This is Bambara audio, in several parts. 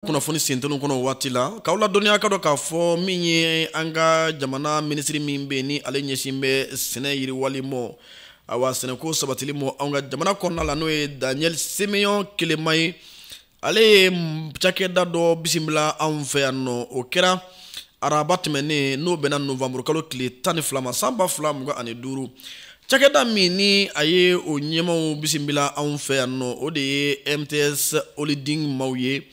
Kunnafoni senteliw kɔnɔ waati la, k'aw ladɔnniya ka dɔn k'a fɔ min ye an ka jamana minisiri min bɛ yen, ni ale ɲɛsin bɛ sɛnɛ yiriwali mɔ, awa sɛnɛko sabatili mɔ anw ka jamana kɔnɔna la, n'o ye Daniel Simeon Kelema ye, ale ye cakɛda dɔ bisimila anw fɛ yan nɔ. O kɛra araba tɛmɛnen, n'o bɛnna novembre kalo tile 12 ma, san 2025. Cakɛda min ni a ye o ɲɛmaw bisimila anw fɛ yan nɔ, o de ye MTS Holding maaw ye.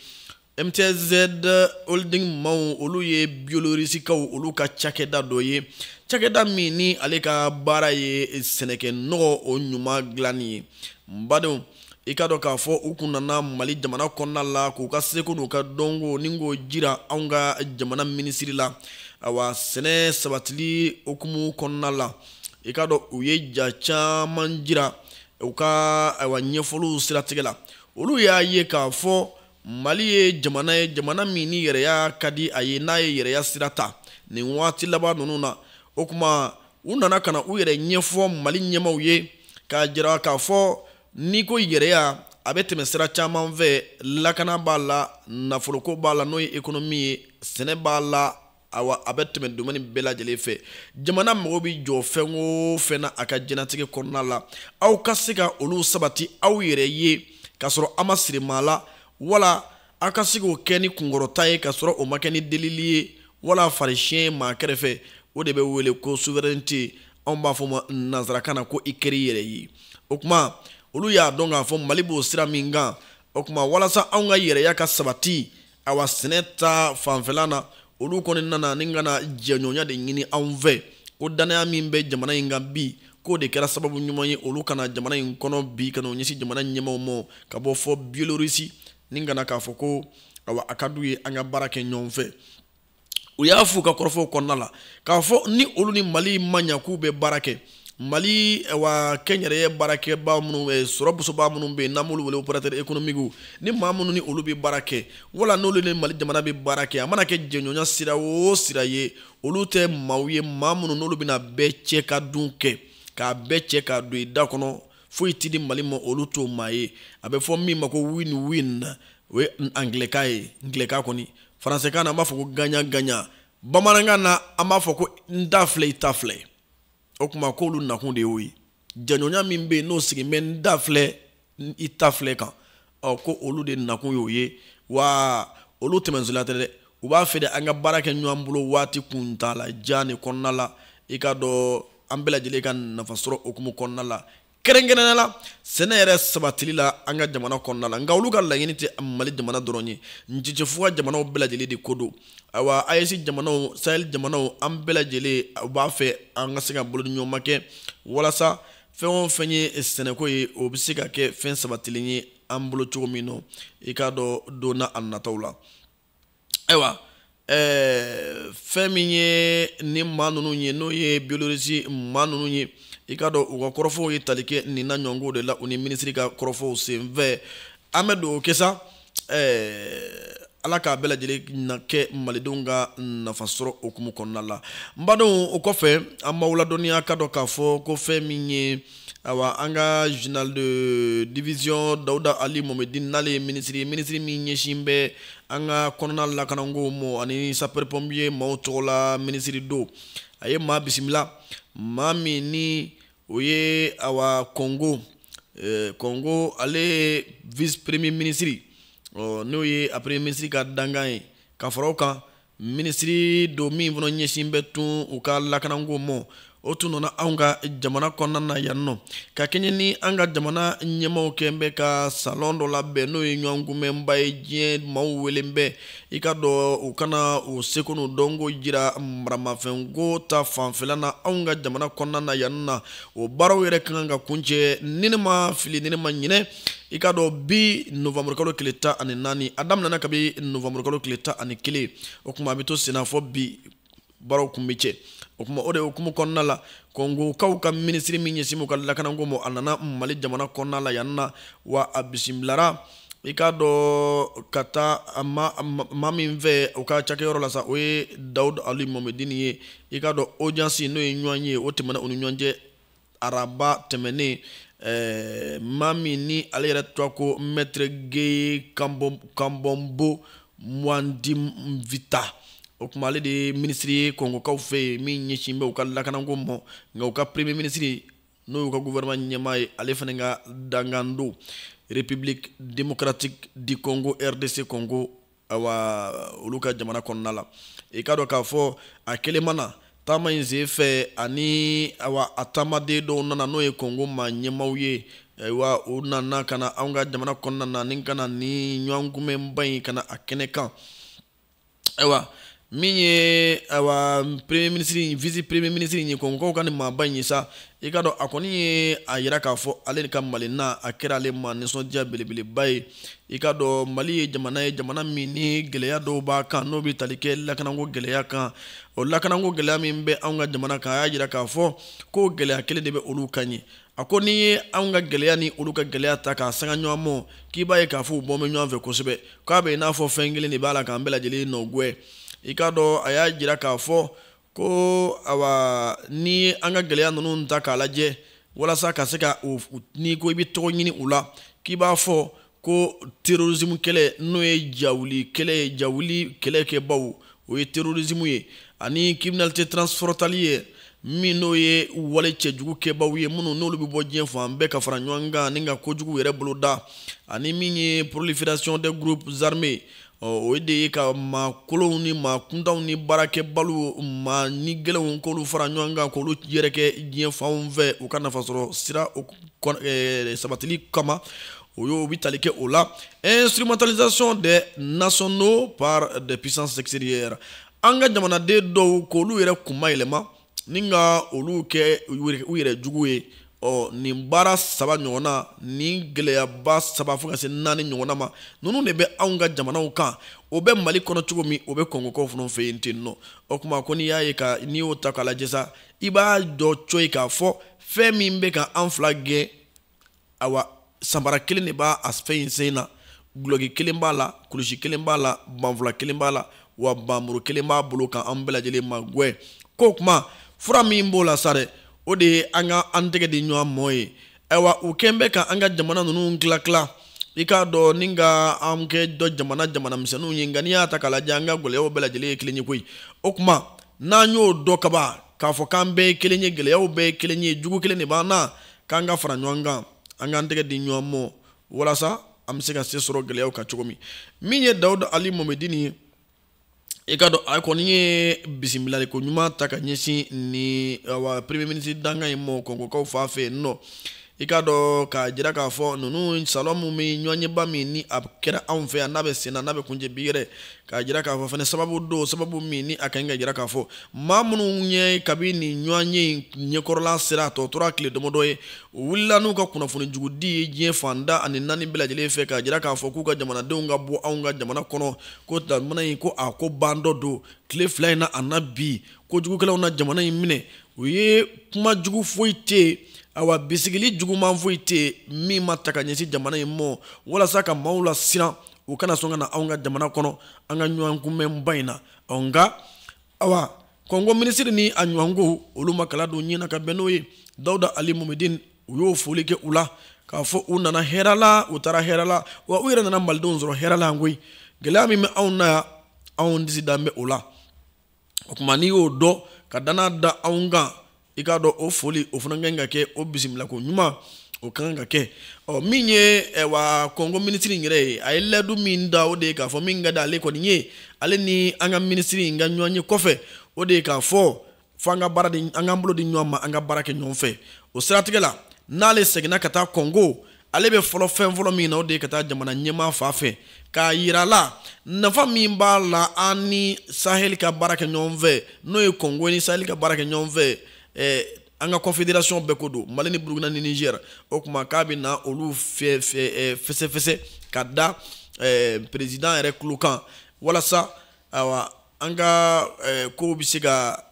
MTZ Holding maaw, olu ye Biélorussikaw, olu ka cakɛda dɔ ye, cakɛda min ni ale ka baara ye sɛnɛkɛ nɔgɔ o ɲuman dilanni ye. N badenw, i ka dɔn k'a fɔ u kun nana Mali jamana kɔnɔna la k'u ka seko n'u ka dɔnko ni k'o jira anw ka jamana minisiri la, awa sɛnɛ sabatili hukumu kɔnɔna la. I ka dɔn u ye ja caman jira u ka ayiwa ɲɛfɔliw siratigɛ la. Olu y'a ye k'a fɔ Mali ye jamana ye, jamana min ni yɛrɛya ka di a ye, n'a ye yɛrɛya sira ta nin waati laban ninnu na. O tuma u nana ka na u yɛrɛ ɲɛfɔ Mali ɲɛmaw ye, k'a jira k'a fɔ n'i ko yɛrɛya, a bɛ tɛmɛ sira caman fɛ: lakana b'a la, nafoloko b'a la, n'o ye économie ye, sɛnɛ b'a la, awa a bɛ tɛmɛ domaine bɛɛ lajɛlen fɛ. Jamana mago bɛ jɔ fɛn o fɛn na a ka diɲɛlatigɛ kɔnɔna la, aw ka se ka olu sabati aw yɛrɛ ye k'a sɔrɔ a ma siri maa la, wala aw ka se k'o kɛ ni kunkɔrɔta ye k'a sɔrɔ o ma kɛ ni delili ye wala farisiyɛn ye maa kɛrɛfɛ. O de bɛ wele ko souveraineté, anw b'a fɔ ma nanzarakan na ko i kɛr'i yɛrɛ ye. O tuma olu y'a dɔn k'a fɔ Mali b'o sira min kan. O tuma walasa anw ka yɛrɛya ka sabati, awa sɛnɛ ta fanfɛla na, olu kɔni nana ni ka na jɛɲɔgɔnya de ɲini anw fɛ, ko danaya min bɛ jamana in kan bi, k'o de kɛra sababu ɲuman ye olu kana jamana in kɔnɔ bi, ka n'o ɲɛsin jamana ɲɛmaaw ma ka bɔ fɔ Biélorussie, ni ka na k'a fɔ ko awa a ka d'u ye an ka baara kɛ ɲɔgɔn fɛ. U y'a f'u ka kɔrɔfɔw kɔnɔna la k'a fɔ ni olu ni Mali ma ɲa k'u bɛ baara kɛ, Mali wa kɛnyɛrɛye baarakɛbaa minnu, sɔrɔ bosobaa minnu bɛ yen, n'an b'olu wele opérateur économique, ni maa minnu ni olu bɛ baara kɛ, wala n'olu ni Mali jamana bɛ baara kɛ, a mana kɛ jɛɲɔgɔnya sira o sira ye, olu tɛ maaw ye maa minnu n'olu bɛna bɛɛ cɛ ka dun kɛ, k'a bɛɛ cɛ k'a don i da kɔnɔ, foyi ti di Mali ma, olu t'o maa ye. A bɛ fɔ min ma ko win-win, o ye angilɛkan ye, angilɛkan kɔni, faransɛkan na an b'a fɔ ko gagnant-gagnant, bamanankan na an b'a fɔ ko n ta filɛ i ta filɛ. O tuma k'olu nakun de y'o ye, jɛɲɔgɔnya min bɛ yen n'o sigin bɛ n ta filɛ i ta filɛ kan, ɔ ko olu de nakun y'o ye. Wa olu tɛmɛsila tɛ dɛ, u b'a fɛ de an ka baara kɛ ɲɔgɔn bolo waati kuntaala jan de kɔnɔna la, i ka dɔn an bɛɛ lajɛlen ka nafa sɔrɔ hukumu kɔnɔna la, kɛrɛnkɛrɛnnenya la sɛnɛ yɛrɛ sabatili la an ka jamana kɔnɔna la. Nka olu ka laɲini tɛ Mali jamana dɔrɔn ye, Ncɛcɛfuga jamanaw bɛɛ lajɛlen de ko don. Ayiwa AES jamanaw, Sahel jamanaw, an bɛɛ lajɛlen u b'a fɛ an ka se ka bolodiɲɔgɔnma kɛ walasa fɛn o fɛn ye sɛnɛko ye, o bɛ se ka kɛ fɛn sabatilen ye an bolo cogo min nɔ, i k'a dɔn don n'a nataw la. Ayiwa fɛn min ye ni maa ninnu ye, n'o ye Biélorussie maa ninnu ye, i k'a dɔn u ka kɔrɔfɔw ye tali kɛ nin na ɲɔgɔnko de la u ni minisiri ka kɔrɔfɔw senfɛ. An bɛ dugawu kɛ sa, Ala k'a bɛɛ lajɛlen na kɛ malidenw ka nafa sɔrɔ hukumu kɔnɔna la. N badenw, o kɔfɛ an b'aw ladɔnniya ka dɔn k'a fɔ ko fɛn min ye awa an ka général de division Dawuda Ali Mohamedine, n'ale ye minisiri ye, minisiri min ɲɛsin bɛ an ka kɔnɔna lakanako ma ani sapeur pompier maaw tɔgɔ la minisiri don, a ye maa bisimila, maa min ni o ye awa Congo, Congo ale ye vice premier ministre, ɔ n'o ye a premier ministre ka dankan ye, ka fara o kan minisiri don min fana ɲɛsin bɛ tun u ka lakanako ma. O tun nana anw ka jamana kɔnɔna na yan nɔ ka kɛɲɛ ni an ka jamana ɲɛmaaw kɛn bɛ ka salon dɔ labɛn, n'o ye ɲɔgɔn kunbɛnba ye, diɲɛ maaw welen bɛ, i ka dɔn u kana u seko n'u dɔnko jira maramafɛnko ta fanfɛla na anw ka jamana kɔnɔna na yan na. O baaraw yɛrɛ ka kan ka kuncɛ, ni ne ma fili, ni ne ma ɲinɛ, i ka dɔn bi novembre kalo tile 14, a daminɛna kabi novembre kalo tile 11, o tuma a bɛ to senna fɔ bi baaraw kun bɛ cɛ. O tuma o de hukumu kɔnɔna la, Kɔngokaw ka minisiri min ɲɛsin b'u ka lakanako ma, a nana Mali jamana kɔnɔna la yan na, wa a bisimilara, i k'a dɔn ka taa maa min fɛ u ka cakɛyɔrɔ la sa, o ye Dawuda Ali Mohamedine ye. I k'a dɔn audience, n'o ye ɲɔgɔn ye, o tɛmɛna u ni ɲɔgɔn cɛ araba tɛmɛnen. Maa min ni ale yɛrɛ tɔgɔ ko maître Gueye Kabonbo, Muadiamvita. O tuma ale de ye minisiri ye kɔngokaw fɛ yen min ɲɛsin bɛ u ka lakanako mɔ, nka u ka premier ministre n'o y'u ka gouvernement ɲɛmaa ye, ale fana ka dankan don République démocratique du Congo, RDC Congo, awa olu ka jamana kɔnɔna la. I k'a dɔn k'a fɔ a kelen ma na taama in sen fɛ, ani awa a taamaden dɔw nana, n'o ye Congo maa ɲɛmaaw ye. Ayiwa, u nana ka na anw ka jamana kɔnɔna na ni ka na ni ɲɔgɔn kunbɛnba in ka na a kɛnɛ kan. Ayiwa, min ye ayiwa premier ministre, vice premier ministre ye, Kɔngokaw ka nin maaba in ye sa, i k'a dɔn a kɔni ye a yira k'a fɔ ale ka Mali na a kɛra ale ma nisɔndiya belebeleba ye. I k'a dɔn Mali ye jamana ye, jamana min ni gɛlɛya dɔw b'a kan, n'o bɛ tali kɛ lakanako gɛlɛya kan. O lakanako gɛlɛya min bɛ anw ka jamana kan, a y'a jira k'a fɔ ko gɛlɛya kelen de bɛ olu kan ye. A ko n'i ye anw ka gɛlɛya ni olu ka gɛlɛya ta k'a sanga ɲɔgɔn ma, k'i b'a ye k'a fɔ u bɔ bɛ ɲɔgɔn fɛ kosɛbɛ, k'a bɛ i n'a fɔ fɛn kelen de b'a la k'an bɛɛ lajɛlen nɔ gwɛ. I k'a dɔn a y'a jira k'a fɔ ko awa ni an ka gɛlɛya ninnu ta k'a lajɛ walasa ka se ka n'i ko i bɛ tɔgɔ ɲini u la, k'i b'a fɔ ko terrorisme kɛlɛ, n'o ye jawuli kɛlɛ ye, jawuli kɛlɛ kɛbaw, o ye terrorisme ye, ani criminalité transfrontalière min n'o ye wale cɛjugu kɛbaw ye, minnu n'olu bɛ bɔ diɲɛ fan bɛɛ ka fara ɲɔgɔn kan ni ka kojugu yɛrɛ bolo da, ani min ye prolifération des groupes armés, o de ye ka maa kolonw ni maa kuntanw ni baarakɛbaliw, maa ni gɛlɛnw, k'olu fara ɲɔgɔn kan k'olu yɛrɛ kɛ diɲɛ fanw fɛ u ka nafasɔrɔ sira sabatili kama, o y'o bɛ tali kɛ o la. Instrumentalisation des nationaux par des puissances extérieures, an ka jamanaden dɔw k'olu yɛrɛ kunma yɛlɛma ni ka olu kɛ u yɛrɛ jugu ye. Ɔ nin baara saba ɲɔgɔnna, nin gɛlɛyaba saba fo ka se naani ɲɔgɔnna ma, ninnu de bɛ anw ka jamanaw kan. O bɛ Mali kɔnɔ cogo min, o bɛ Kɔngokaw fana fɛ yen ten nɔ. O tuma ko n'i y'a ye ka n'i y'o ta k'a lajɛ sa, i b'a dɔn coyi k'a fɔ fɛn min bɛ ka an fila gɛn, awa samara kelen de b'a a fɛn in sen na, gulɔki kelen b'a la, kulusi kelen b'a la, banfula kelen b'a la, wa banmuru kelen b'a bolo kan an bɛɛ lajɛlen ma gwɛ. K'o kuma fura min b'o la sa dɛ, o de ye an ka an tɛgɛ di ɲɔgɔn mɔ ye. Ayiwa, u kɛn bɛ ka an ka jamana ninnu tila tila, i k'a dɔn ni ka an kɛ dɔ jamana jamana misɛnninw ye, nka n'i y'a ta k'a lajɛ, an ka gɛlɛyaw bɛɛ lajɛlen ye kelen ye koyi. O tuma n'an y'o dɔn kaban k'a fɔ k'an bɛɛ ye kelen ye, gɛlɛyaw bɛɛ ye kelen ye, jugu kelen de b'an na, k'an ka fara ɲɔgɔn kan, an k'an tɛgɛ di ɲɔgɔn mɔ walasa an bɛ se ka se sɔrɔ gɛlɛyaw kan cogo min. Min ye Dawuda Ali Momedini ye, i ka dɔn a kɔni ye bisimilali ko ɲuman ta ka ɲɛsin ni awa premier ministre dankan in mɔ Kɔngokaw fan fɛ yen nɔ. I k'a dɔn k'a jira k'a fɔ ninnu salon min bɛ ɲɔgɔnyeba min ni a kɛra anw fɛ yan, n'a bɛ sen na, n'a bɛ kuncɛ bi yɛrɛ, k'a jira k'a fɔ fana sababu don, sababu min ni a ka ɲi ka jira k'a fɔ maa minnu ye kabi nin ɲɔgɔnye in ɲɛkɔrɔla sera, a tɔ tora tile damadɔ ye, u wulila n'u ka kunnafoni jugu di ye diɲɛ fanda ani naani bɛɛ lajɛlen fɛ, k'a jira k'a fɔ k'u ka jamanadenw ka bɔ anw ka jamana kɔnɔ, ko jamana in ko a ko ban dɔ don tile fila in na, a na bi kojugukɛlaw na jamana in minɛ. U ye kuma jugu foyi tɛ yen, awa bisigili juguman foyi tɛ yen min ma ta ka ɲɛsin jamana in mɔ walasa ka maaw lasiran u kana sɔn ka na anw ka jamana kɔnɔ an ka ɲɔgɔn kunbɛnba in na. Ɔ nka awa Kɔngo minisiri ni a ɲɔgɔnko olu ma kala don ɲin na ka bɛn n'o ye. Dawuda Ali Momedini, u y'o foli kɛ u la k'a fɔ u nana hɛrɛ la, u taara hɛrɛ la, wa u yɛrɛ nana malidenw sɔrɔ hɛrɛ la yan koyi. Gɛlɛya min bɛ anw na yan, anw disi dan bɛ o la. O tuma n'i y'o dɔn ka danaya da anw kan, i k'a dɔn o foli o fana kan ka kɛ, o bisimilako ɲuman o kan ka kɛ. Ɔ min ye wa Kɔngo minisiri in yɛrɛ ye, a ye layidu min da, o de ye k'a fɔ min ka di ale kɔni ye, ale ni an ka minisiri in ka ɲɔgɔn ye kɔfɛ, o de ye k'a fɔ fo an ka baara di, an k'an bolo di ɲɔgɔn ma, an ka baara kɛ ɲɔgɔn fɛ. O siratigɛ la, n'ale seginna ka taa Kɔngo, ale bɛ fɔlɔ fɛn fɔlɔ min na, o de ye ka taa jamana ɲɛmaa fa fɛ k'a yira la nafa min b'a la an ni Sahel ka baara kɛ ɲɔgɔn fɛ, n'o ye Kɔngo ni Sahel ka baara kɛ ɲɔgɔn fɛ, an ka confédération bɛɛ ko don, Mali ni Burukina ni Niger. O tuma k'a bɛ na olu fɛsɛfɛsɛ ka da président yɛrɛ tulo kan walasa ayiwa an ka kow bɛ se ka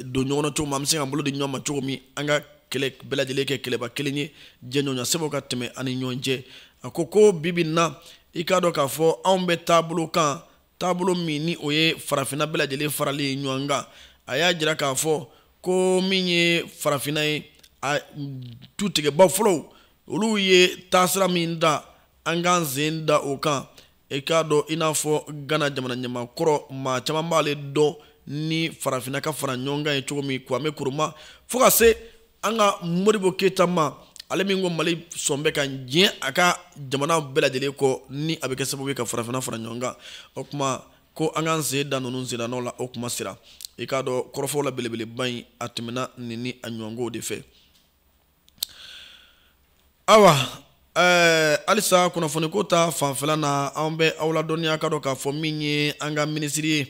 don ɲɔgɔn na cogo min, an bɛ se k'an bolo di ɲɔgɔn ma cogo min, an ka kɛlɛ bɛɛ lajɛlen kɛ kɛlɛba kelen ye, jɛɲɔgɔnya sɛbɛw ka tɛmɛ an ni ɲɔgɔn cɛ. A ko ko bi bi in na, i k'a dɔn k'a fɔ anw bɛ taabolo kan, taabolo min ni o ye farafinna bɛɛ lajɛlen farali ye ɲɔgɔn kan. A y'a jira k'a fɔ ko min ye farafinna ye, a tutigɛba fɔlɔw olu ye taasira min da, an k'an sen da o kan. I k'a dɔn i n'a fɔ Ghana jamana ɲɛmaakɔrɔ, maa caman b'ale dɔn ni farafinna ka fara ɲɔgɔn kan ye cogo min, Kwame Nkrumah, fo ka se an ka Modibo Keyita ma, ale min ko Mali sɔn bɛ ka diɲɛ a ka jamana bɛɛ lajɛlen kɔ, ni a bɛ kɛ sababu ye ka farafinna fara ɲɔgɔn kan. O kuma ko an k'an sen da ninnu senna nɔ la, o kuma sera. I k'a dɔn kɔrɔfɔw la belebeleba in a tɛmɛna nin ni a ɲɔgɔnkow de fɛ. Ayiwa, halisa kunnafoni ko ta fanfɛla na, an bɛ aw ladɔnniya ka dɔn k'a fɔ min ye an ka minisiri ye,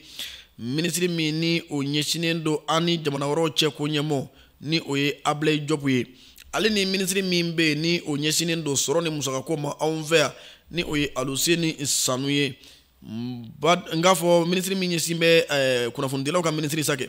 minisiri min ni o ɲɛsinnen don an ni jamana wɛrɛw cɛ ko ɲɛmɔ, ni o ye Ablaye Diop ye, ale ni minisiri min bɛ yen ni o ɲɛsinnen don sɔrɔ ni musakako ma anw fɛ yan, ni o ye Aluseni Sanu ye. N k'a fɔ minisiri min ɲɛsin bɛ kunnafonidilaw ka minisiri sa kɛ,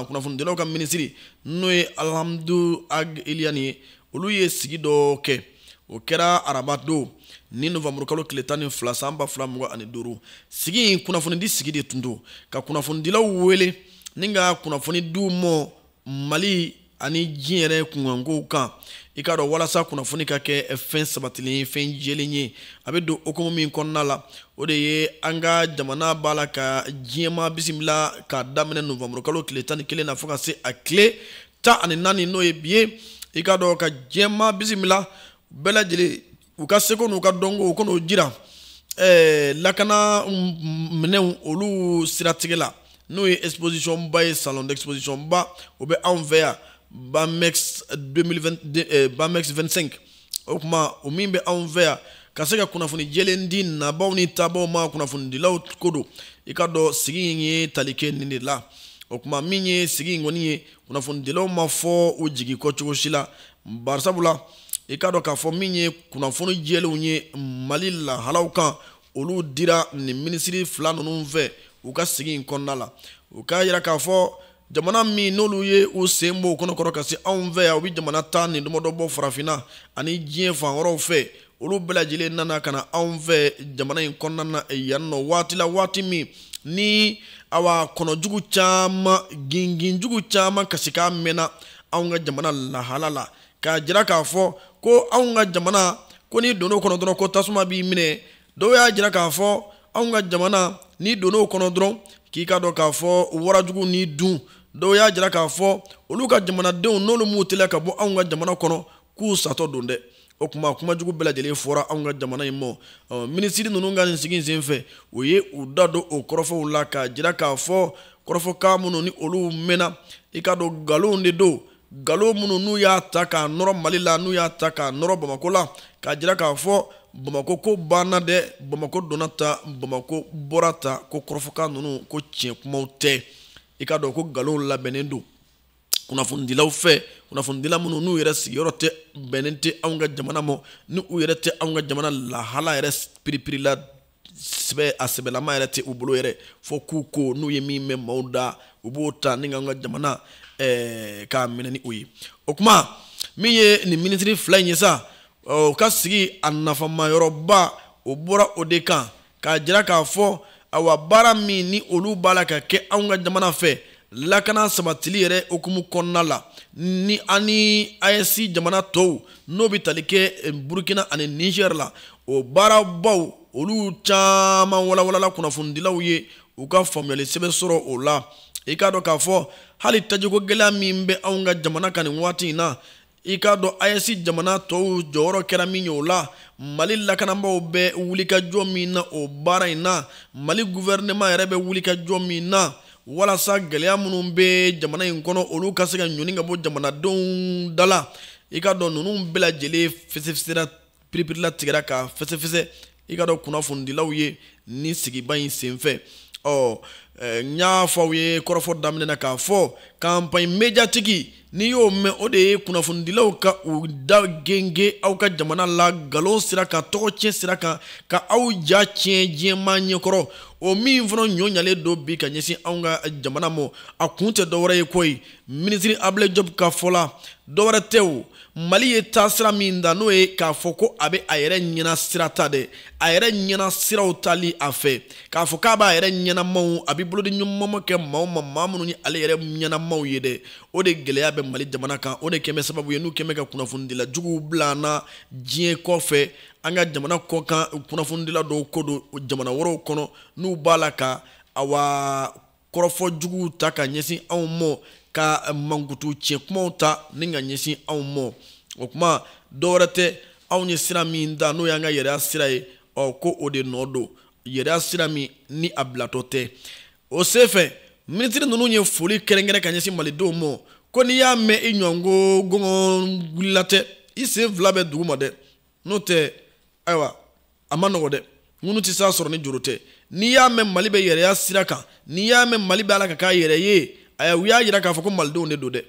kunnafonidilaw ka minisiri, n'o ye Alhamdu Ag Iliyani ye, olu ye sigi dɔ kɛ. O kɛra araba don ni nowanburu kalo tile 12 san 2025. Sigi in, kunnafonidi sigi de tun don, ka kunnafonidilaw wele ni ka kunnafoni d'u ma Mali ani diɲɛ yɛrɛ kunkankow kan. I k'a dɔn walasa kunnafoni ka kɛ fɛn sabatilen ye, fɛn jɛlen ye, a bɛ don hokumu min kɔnɔna la, o de ye an ka jamana b'a la ka diɲɛma bisimila k'a daminɛ nowanburu kalo tile 11 na fo ka se a tile 14, n'o ye bi ye. I k'a dɔn ka diɲɛma bisimila bɛɛ lajɛlen u ka seko n'u ka dɔnko, u kan'o jira lakana minɛnw olu siratigɛ la, n'o ye exposition ba ye, salon d'exposition ba, o bɛ anw fɛ yan, Bamex 2020, Bamex 25. O kuma o min bɛ anw fɛ yan, ka se ka kunnafoni jɛlen di nabaw ni tabaw ma, kunnafonidilaw ko don. I ka dɔn sigi in ye tali kɛ nin de la. O kuma min ye sigi in kɔni ye, kunnafonidilaw ma fɔ u jigi kɔ cogo si la, barisabula i k'a dɔn k'a fɔ min ye kunnafoni jɛlenw ye Mali lahalaw kan, olu dira nin minisiri fila ninnu fɛ u ka sigi in kɔnɔna la. U k'a yira k'a fɔ jamana min n'olu ye u sen bɔ u kɔnɔkɔrɔ ka se anw fɛ yan, u bɛ jamana ta ni dɔmɔdɔ bɔ farafinna ani diɲɛ fan wɛrɛw fɛ, olu bɛɛ lajɛlen nana ka na anw fɛ jamana in kɔnɔna na yan nɔ waati la, waati min ni awa kɔnɔjugu caman, ginginjugu caman kasikan mɛnna anw ka jamana lahala la, k'a jira k'a fɔ ko anw ka jamana ko n'i donn'o kɔnɔ dɔrɔn ko tasuma b'i minɛ. Dɔw y'a jira k'a fɔ anw ka jamana n'i donn'o kɔnɔ dɔrɔn k'i k'a dɔn k'a fɔ warajugu n'i dun. Dɔw y'a jira k'a fɔ olu ka jamanadenw n'olu m'u teliya ka bɔ anw ka jamana kɔnɔ k'u satɔ don dɛ. O kuma kumajugu bɛɛ lajɛlen fɔra anw ka jamana in ma. Minisiri ninnu ka nin sigi in senfɛ, u ye u da don o kɔrɔfɔw la k'a jira k'a fɔ kɔrɔfɔkan minnu ni olu mɛnna, i k'a dɔn nkalonw de don, nkalon minnu n'u y'a ta k'a nɔrɔ Mali la, n'u y'a ta k'a nɔrɔ Bamakɔ la, k'a jira k'a fɔ Bamakɔ ko banna dɛ, Bamakɔ donna ta, Bamakɔ bɔra ta, ko kɔrɔfɔkan ninnu ko tiɲɛ kumaw tɛ. I k'a dɔn ko nkalonw labɛnnen don kunnafonidilaw fɛ, kunnafonidila minnu n'u yɛrɛ sigiyɔrɔ tɛ bɛnnen tɛ anw ka jamana ma, ni u yɛrɛ tɛ anw ka jamana lahala yɛrɛ piripirila sɛbɛ, a sɛbɛlama yɛrɛ tɛ u bolo yɛrɛ, fo k'u ko n'u ye min mɛn maaw da, u b'o ta ni k'an ka jamana k'a minɛ ni o ye. O kuma min ye nin minisiri fila in ye sa, o ka sigi a nafama yɔrɔba o bɔra o de kan, k'a jira k'a fɔ awa baara min ni olu b'a la ka kɛ anw ka jamana fɛ lakana sabatili yɛrɛ hokumu kɔnɔna la, ni an ni AES jamana tɔw n'o bɛ tali kɛ Burukina ani Niger la, o baarabaw olu caman walawalala kunnafonidilaw ye u ka faamuyali sɛbɛn sɔrɔ o la. I k'a dɔn k'a fɔ hali tajiko gɛlɛya min bɛ anw ka jamana kan nin waati in na, i k'a dɔn AES jamana tɔw jɔyɔrɔ kɛra min ye o la, Mali lakanabaaw bɛ wulikajɔ min na o baara in na, Mali gouvernement yɛrɛ bɛ wulikajɔ min na walasa gɛlɛya minnu bɛ jamana in kɔnɔ olu ka se ka ɲɔni ka bɔ jamanadenw da la. I k'a dɔn ninnu bɛɛ lajɛlen fɛsɛfɛsɛra, piripirila tigɛra ka fɛsɛfɛsɛ, i k'a dɔn kunnafonidilaw ye ni sigiba in senfɛ. Ɔ n y'a fɔ aw ye kɔrɔfɔ daminɛ na k'a fɔ campagne médiatique, n'i y'o mɛn, o de ye kunnafonidilaw ka u da genge aw ka jamana la nkalon sira kan, tɔgɔ tiɲɛ sira kan, ka aw ja tiɲɛ diɲɛmaa ɲɛkɔrɔ. O min fana ɲɔ ɲalen don bi ka ɲɛsin anw ka jamana ma, a kun tɛ dɔwɛrɛ ye koyi, minisiri Ablaye Diop ka fɔ la, dɔwɛrɛ tɛ o. Mali ye taasira min da, n'o ye k'a fɔ ko a bɛ a yɛrɛ ɲɛna sira ta dɛ, a yɛrɛ ɲɛna siraw tali a fɛ, k'a fɔ k'a b'a yɛrɛ ɲɛnamaw, a bɛ bolodi ɲuman kɛ maaw ma, maa minnu ye ale yɛrɛ ɲɛnamaw ye dɛ. O de gɛlɛya bɛ Mali jamana kan, o de kɛn bɛ sababu ye n'u kɛn bɛ ka kunnafonidila juguw bila an na diɲɛ kɔfɛ. an ka jamana kɔkan kunnafonidila dɔw ko don jamana wɛrɛw kɔnɔ, n'u b'a la ka awa kɔrɔfɔ juguw ta ka ɲɛsin anw mɔ, ka mankutu tiɲɛ kumaw ta ni ka ɲɛsin anw mɔ. O kuma dɔwɛrɛ tɛ, anw ye sira min ta n'o y'an ka yɛrɛya sira ye, ɔ ko o de nɔ don, yɛrɛya sira min ni a bilatɔ tɛ. O senfɛ minisiri ninnu ye foli kɛrɛnkɛrɛn ka ɲɛsin malidenw mɔ, ko n'i y'a mɛn i ɲɔgɔn ko gɔngɔn wulila tɛ, i sen fila bɛ dugu ma dɛ, n'o tɛ ayiwa a ma nɔgɔ dɛ, ŋunu tɛ s'a sɔrɔ ni juru tɛ. N'i y'a mɛn Mali bɛ yɛrɛya sira kan, n'i y'a mɛn Mali bɛ ala ka k'a yɛrɛ ye, ayiwa u y'a jira k'a fɔ ko malidenw de don dɛ,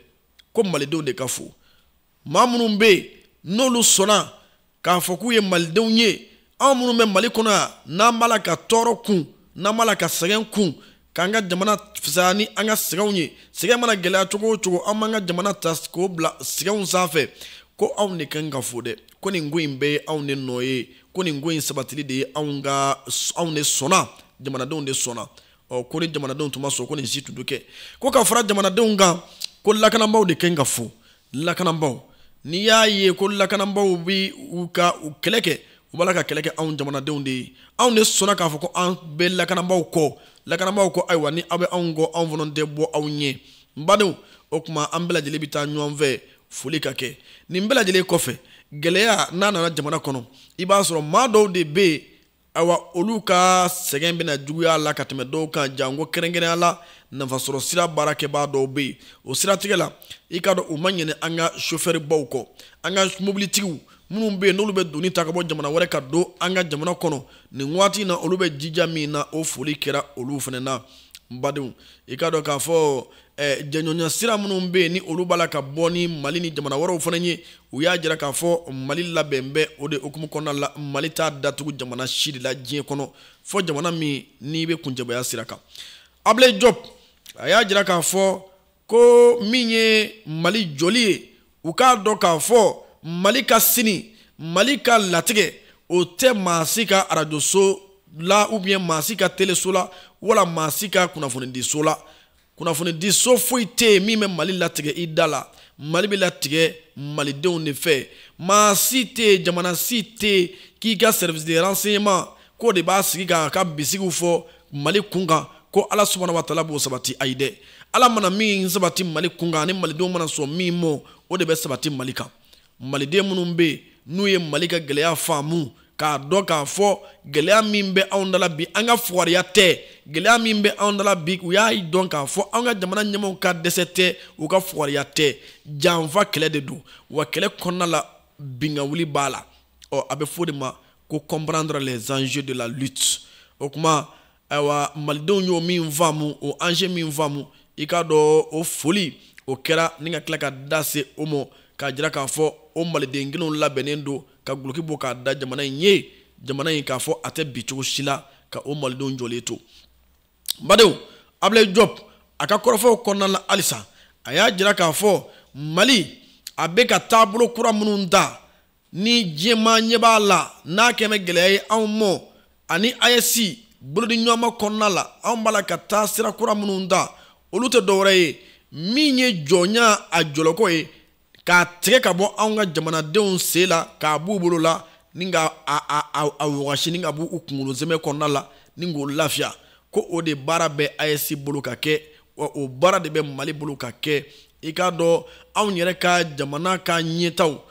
ko malidenw de ka fo. Maa minnu bɛ yen n'olu sɔnna k'a fɔ k'u ye malidenw ye, anw minnu bɛ Mali kɔnɔ yan, n'an b'a la ka tɔɔrɔ kun, n'an b'a la ka sɛgɛn kun, k'an ka jamana fisaya ni an ka sɛgɛnw ye, sɛgɛn mana gɛlɛya cogo o cogo, an b'an ka jamana ta k'o bila sɛgɛnw sanfɛ, ko anw de kan ka fo dɛ, ko nin ko in bɛɛ ye anw de nɔ ye, ko nin ko in sabatili de ye anw ka, anw de sɔnna, jamanadenw de sɔnna. Ɔ ko ni jamanadenw tun ma sɔn, ko nin si tun tɛ kɛ. Ko ka fara jamanadenw kan, ko lakanabaaw de kan ka fo. Lakanabaaw, n'i y'a ye ko lakanabaaw bɛ u ka u kɛlɛ kɛ, u b'a la ka kɛlɛ kɛ anw jamanadenw de ye. Anw de sɔnna k'a fɔ ko an bɛ lakanabaaw kɔ. Lakanabaaw ko ayiwa ni aw bɛ anw kɔ, anw fana tɛ bɔ aw ɲɛ. N badenw, o tuma an bɛɛ lajɛlen bɛ taa ɲɔgɔn fɛ foli ka kɛ. Nin bɛɛ lajɛlen kɔfɛ, gɛlɛya n'a nana jamana kɔnɔ, i b'a sɔrɔ maa dɔw de bɛ yen, ayiwa olu ka sɛgɛn bɛna juguya la ka tɛmɛ dɔw kan, janko kɛrɛnkɛrɛnnenya la nafasɔrɔ sira baarakɛbaa dɔw bɛ yen. O siratigɛ la, i k'a dɔn u ma ɲinɛ an ka sofɛri baw kɔ, an ka mobilitigiw minnu bɛ yen n'olu bɛ doni ta ka bɔ jamana wɛrɛ ka don an ka jamana kɔnɔ nin waati in na, olu bɛ jija min na, o foli kɛra olu fana na. N badenw, i k'a dɔn k'a fɔ jɛɲɔgɔnya sira minnu bɛ yen ni olu b'a la ka bɔ ni Mali ni jamana wɛrɛw fana ye, u y'a jira k'a fɔ Mali labɛn bɛ o de hukumu kɔnɔna la. Mali t'a datugu jamana si de la diɲɛ kɔnɔ, fɔ jamana min n'i bɛ kuncɛbaya sira kan. Ablaye Diop a y'a jira k'a fɔ ko min ye Mali jɔli ye, u k'a dɔn k'a fɔ Mali ka sini, Mali ka latigɛ, o tɛ maa si ka arajoso la ou bien maa si ka teleso la wala maa si ka kunnafonidiso la. Kunnafonidiso foyi tɛ yen min bɛ Mali latigɛ i da la. Mali bɛ latigɛ malidenw de fɛ. Maa si tɛ yen, jamana si tɛ yen k'i ka service de renseignement k'o de b'a sigi k'a ka bisigiw fɔ Mali kun kan ko Ala subahana wa taala b'o sabati. Ayi dɛ, Ala mana min sabati Mali kun kan ani malidenw mana sɔn min ma, o de bɛ sabati Mali kan. Maliden minnu bɛ yen n'u ye Mali ka gɛlɛya faamu, k'a dɔn k'a fɔ gɛlɛya min bɛ anw da la bi, an ka fugariya tɛ, gɛlɛya min bɛ anw da la bi, u y'a dɔn k'a fɔ an ka jamana ɲɛmaaw ka dɛsɛ tɛ, u ka fugariya tɛ, janfa kɛlɛ de don, wa kɛlɛ kɔnɔna la binkanwuli b'a la. Ɔ a bɛ fɔ o de ma ko comprendre les enjeux de la lutte. O kuma ayiwa malidenw y'o min faamu, o enjeu min faamu, i k'a dɔn o foli o kɛra ni ka tila ka da se o ma, k'a jira k'a fɔ o maliden kelenw labɛnnen don ka guloki bɔ k'a da jamana in ye, jamana in k'a fɔ a tɛ bi cogo si la ka o malidenw jɔlen to. Badenw, Ablaye Diop a ka kɔrɔfɔw kɔnɔna la halisa, a y'a jira k'a fɔ Mali a bɛ ka taabolo kura minnu ta ni diɲɛmaa ɲɛ b'a la, n'a kɛn bɛ gɛlɛya ye anw mɔ ani AES bolodiɲɔgɔnma kɔnɔna la, anw b'a la ka taa sira kura minnu ta, olu tɛ dɔwɛrɛ ye min ye jɔnya a jɔlɔkɔ ye, k'a tigɛ ka bɔ anw ka jamanadenw sen la, k'a b'u bolo la, ni ka a wagasi, ni ka b'u kunkolo sɛmɛ kɔnɔna la, ni k'o lafiya. Ko o de baara bɛ AES bolo ka kɛ, wa o baara de bɛ Mali bolo ka kɛ. I k'a dɔn anw yɛrɛ ka jamana ka ɲɛtaw,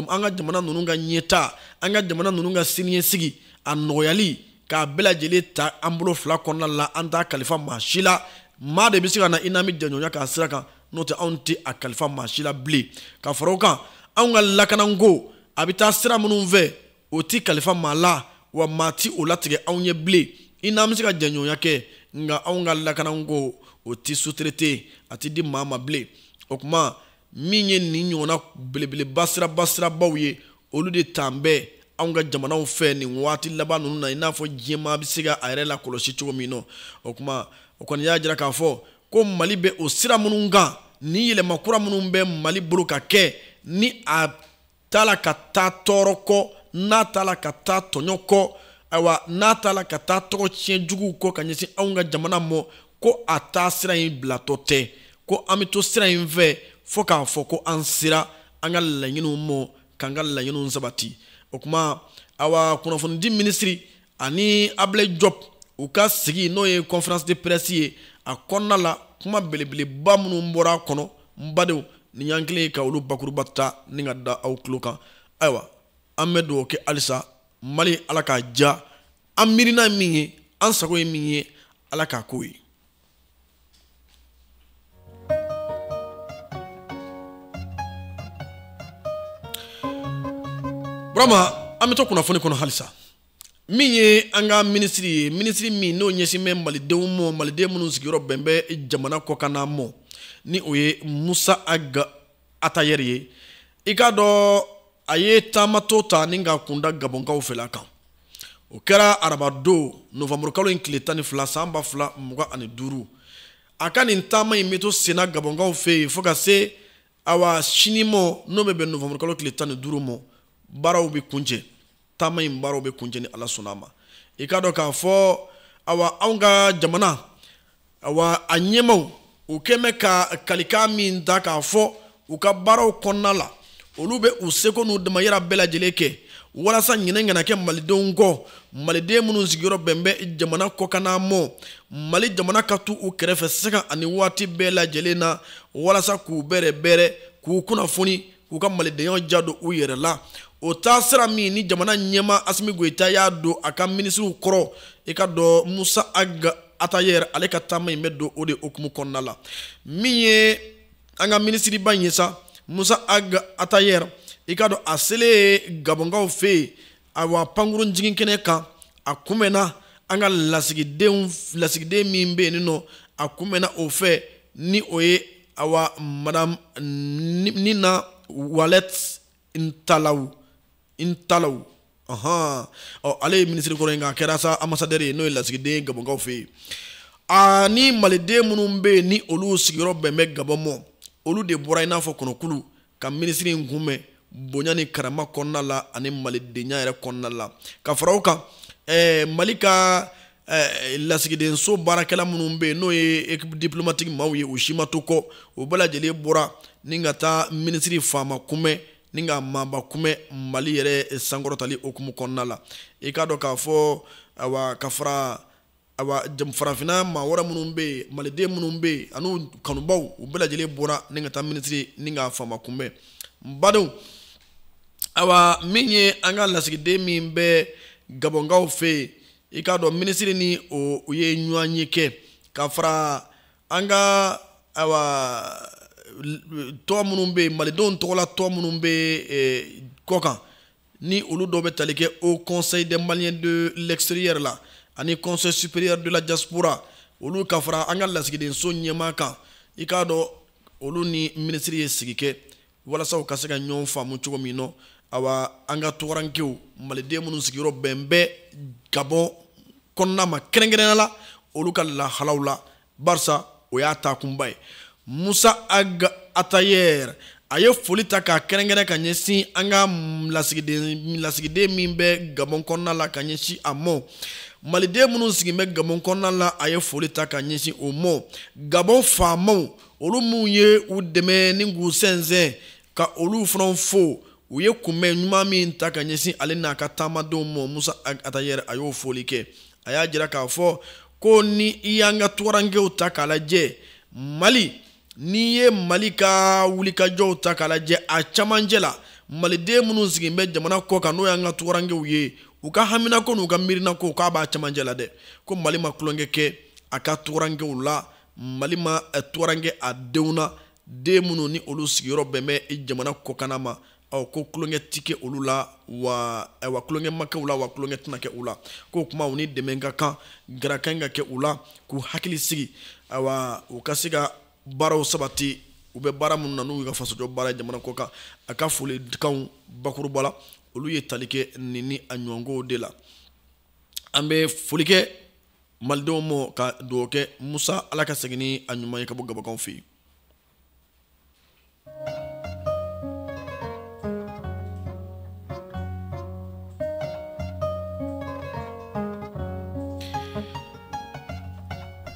an ka jamana ninnu ka ɲɛta, an ka jamana ninnu ka siniɲɛsigi a nɔgɔyali, k'a bɛɛ lajɛlen ta an bolo fila kɔnɔna la, an t'a kalifa maa si la. Maa de bɛ se ka na i n'an bɛ jɛɲɔgɔnya k'a sira kan, n'o tɛ anw tɛ a kalifa maa si la bilen. Ka fara o kan, anw ka lakanako a bɛ taa sira minnu fɛ, o ti kalifa maa la, wa maa ti o latigɛ anw ye bilen. I n'an bɛ se ka jɛɲɔgɔnya kɛ, nka anw ka lakanako o ti sous-traité, a ti di maa ma bilen. O tuma min ye nin ɲɔgɔnna belebeleba siraba sirabaw ye, olu de t'an bɛɛ anw ka jamanaw fɛ nin waati laban ninnu na, i n'a fɔ diɲɛmaa bɛ se ka a yɛrɛ lakɔlɔsi cogo min nɔ. O tuma o kɔni y'a jira k'a fɔ ko Mali bɛ o sira minnu kan, ni yɛlɛma kura minnu bɛ Mali bolo ka kɛ, ni a t'a la ka taa tɔɔrɔ kɔ, n'a t'a la ka taa tɔɲɔ kɔ, ayiwa n'a t'a la ka taa tɔgɔ tiɲɛ juguw kɔ ka ɲɛsin anw ka jamana ma, ko a taa sira in bilatɔ tɛ, ko an bɛ to sira in fɛ fo k'a fɔ ko an sera an ka laɲiniw ma, k'an ka laɲiniw sabati. O tuma Awa kunnafonidi minisiri ani Ablaye Diop u ka sigi n'o ye conférence de presse ye, a kɔnɔna la kuma belebeleba minnu bɔra a kɔnɔ, n badenw, nin y'an kelen ye ka olu bakuruba ta ni ka da aw tulo kan. Ayiwa, an bɛ dugawu kɛ halisa Mali, Ala k'a diya, an miirina min ye, an sago ye min ye, Ala k'a k'o ye. Burama, an bɛ to kunnafoni kɔnɔ halisa. Min ye an ka minisiri ye, minisiri min n'o ɲɛsin bɛ malidenw mɔ, maliden minnu sigiyɔrɔ bɛn bɛ jamana kɔkanna mɔ, ni o ye Musa Ag Attaher ye, i k'a dɔn a ye taamatɔ ta ni ka kunda Gabɔnkaw fɛla kan. O kɛra arabadon novanburu kalo in tile 12 san 2025. A ka nin taama in bɛ to senna Gabɔnkaw fɛ yen fo ka se awa sini mɔ, n'o bɛ bɛn novanburu kalo tile 15 mɔ. Baaraw bɛ kuncɛ, taama in baaraw bɛ kuncɛ ni Ala sɔnna a ma. I k'a dɔn k'a fɔ awa anw ka jamana, awa a ɲɛmaw, u kɛn bɛ ka kalikan min ta k'a fɔ u ka baaraw kɔnɔna la, olu bɛ u seko n'u damayira bɛɛ lajɛlen kɛ walasa ɲinɛ kana kɛ malidenw kɔ, maliden minnu sigiyɔrɔ bɛn bɛ jamana kɔkanna mɔ, Mali jamana ka to u kɛrɛfɛ sanga ani waati bɛɛ lajɛlen na walasa k'u bɛrɛ bɛrɛ, k'u kunnafoni, k'u ka malidenya ja don u yɛrɛ la. O taasira min ni jamana ɲɛmaa Asimi Goyita y'a don a ka minisiriw kɔrɔ, i ka dɔn Musa Ag Attaher ale ka taama in bɛ don o de hukumu kɔnɔna la. Min ye an ka minisiriba in ye sa, Musa Ag Attaher, i ka dɔn a selen Gabɔnkaw fɛ yen, awa pankurun jigin kɛnɛ kan, a kunbɛnna an ka lasigiden min bɛ yen nɔ, a kunbɛnna o fɛ ni o ye awa madame Nina Walet Ntalaw Ntalaw. Ɔ ale ye minisiri kɔrɔ ye, nka a kɛra sa ambassadeur ye, n'o ye lasigiden ye Gabɔnkaw fɛ yen. Ani maliden minnu bɛ yen ni olu sigiyɔrɔ bɛn bɛ Gabɔn mɔ, olu de bɔra i n'a fɔ kɔnɔkulu ka minisiri in kunbɛn bonya ni karama kɔnɔna la ani malidenya yɛrɛ kɔnɔna la. Ka fara o kan, Mali ka lasigidenso baarakɛla minnu bɛ yen n'o ye équipe diplomatique maaw ye, u si ma to kɔ, u bɛɛ lajɛlen bɔra ni ka taa minisiri faama kunbɛn ni ka maaba kunbɛn Mali yɛrɛ sankɔrɔtali hukumu kɔnɔna la. I k'a dɔn k'a fɔ awa ka fara awa farafinna maa wɛrɛ minnu bɛ yen, maliden minnu bɛ yen an'u kanubaw, u bɛɛ lajɛlen bɔra ni ka taa minisiri ni ka faama kunbɛn. N badenw, awa min ye an ka lasigiden min bɛ Gabɔnkaw fɛ yen, i k'a dɔn minisiri ni o ye ɲɔgɔn ye kɛ ka fara an ka awa tɔn minnu bɛ yen, malidenw tɔgɔla tɔn minnu bɛ kɔkan, ni olu dɔw bɛ tali kɛ au Conseil des Maliens de l'extérieur la ani Conseil supérieur de la diaspora, olu ka fara an ka lasigidenso ɲɛmaa kan, i k'a dɔn olu ni minisiri ye sigi kɛ walasa u ka se ka ɲɔgɔn faamu cogo min nɔ. Awa an ka tunkarankew, maliden minnu sigiyɔrɔ bɛn bɛ Gabɔn kɔnɔna ma kɛrɛnkɛrɛnnenya la, olu ka lahalaw la, barisa o y'a taakunba ye. Musa Ag Attaher a ye foli ta k'a kɛrɛnkɛrɛn ka ɲɛsin an ka lasigiden min bɛ Gabɔn kɔnɔna la ka ɲɛsin a mɔ, maliden minnu sigilen bɛ Gabɔn kɔnɔna la, a ye foli ta ka ɲɛsin o mɔ. Gabɔn faamaw, olu minnu ye u dɛmɛ ni k'u sɛnsɛn, ka olu fana fo, u ye kunbɛn ɲuman min ta ka ɲɛsin ale n'a ka taamadenw mɔ, Musa Ag Attaher a y'o foli kɛ. A y'a jira k'a fɔ ko ni i y'an ka tunkarankew ta k'a lajɛ, Mali, n'i ye Mali ka wulikajɔw ta k'a lajɛ, a camancɛ la maliden minnu sigilen bɛ jamana kɔ kan, n'o y'an ka tunkarankew ye, u ka haminako n'u ka miirinako k'a b'a camancɛ la dɛ, ko Mali ma tulonkɛ kɛ a ka tunkarankew la, Mali ma tunkaranke a denw na, den minnu ni olu sigiyɔrɔ bɛn bɛ jamana kɔkanna ma, ɔ ko tulonkɛ ti kɛ olu la, wa ayiwa tulonkɛ ma kɛ u la, wa tulonkɛ tɛna kɛ u la, k'o kuma u ni dɛmɛ ka kan, garakan ka kɛ u la, k'u hakili sigi, ayiwa u ka se ka baaraw sabati, u bɛ baara minnu na n'u y'u ka fasojɔ baara ye jamana kɔ kan. A ka folikanw bakuruba la, olu ye tali kɛ nin ni a ɲɔgɔnkow de la. An bɛ foli kɛ malidenw mɔ ka dugawu kɛ Musa, Ala ka segin ni a ɲuman ye ka bɔ Gabɔnkaw fɛ yen.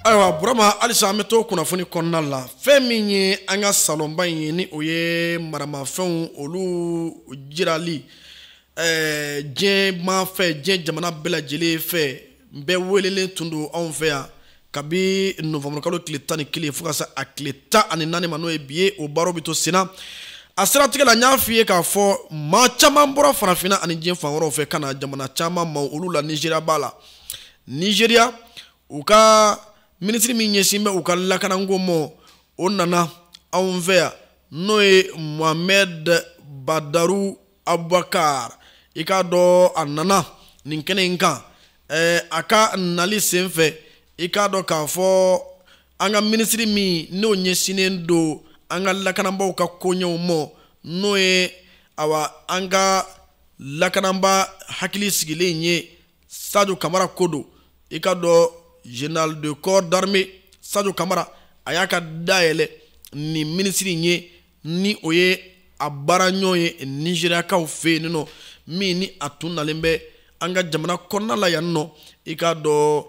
Ayiwa Burama, halisa an bɛ to kunnafoni kɔnɔna la. Fɛn min ye an ka salonba in ye, ni o ye maramafɛnw olu jirali, Diɲɛ maa fɛ, diɲɛ jamana bɛɛ lajɛlen fɛ, bɛɛ welelen tun don anw fɛ yan kabi novembre kalo tile 11 fo ka se a tile 14 ma, n'o ye bi ye. O baaraw bɛ to senna. A siratigɛ la, n y'a f'i ye k'a fɔ maa caman bɔra farafinna ani diɲɛ fan wɛrɛw fɛ ka na, jamana caman ma, olu la Nizeriya b'a la. Nizeriya, u ka minisiri min ɲɛsin bɛ u ka lakanako ma, o nana anw fɛ yan, n'o ye Mohamed Badaru Abubakar. I k'a dɔn, a nana nin kɛnɛ in kan. A ka nali senfɛ, i k'a dɔn k'a fɔ an ka minisiri min n'o ɲɛsinnen don an ka lakanabaaw ka koɲɛw ma, n'o ye awa an ka lakanaba hakili sigilen ye, Sadio Kamara ko don. I ka dɔn, général de corps d'armée Sadio Kamara, a y'a ka dayɛlɛ nin minisiri in ye, ni o ye a baara ɲɔgɔn ye Nizeriyakaw fɛ yen nɔ, min ni a tun nalen bɛ an ka jamana kɔnɔna la yan nɔ. I k'a dɔn,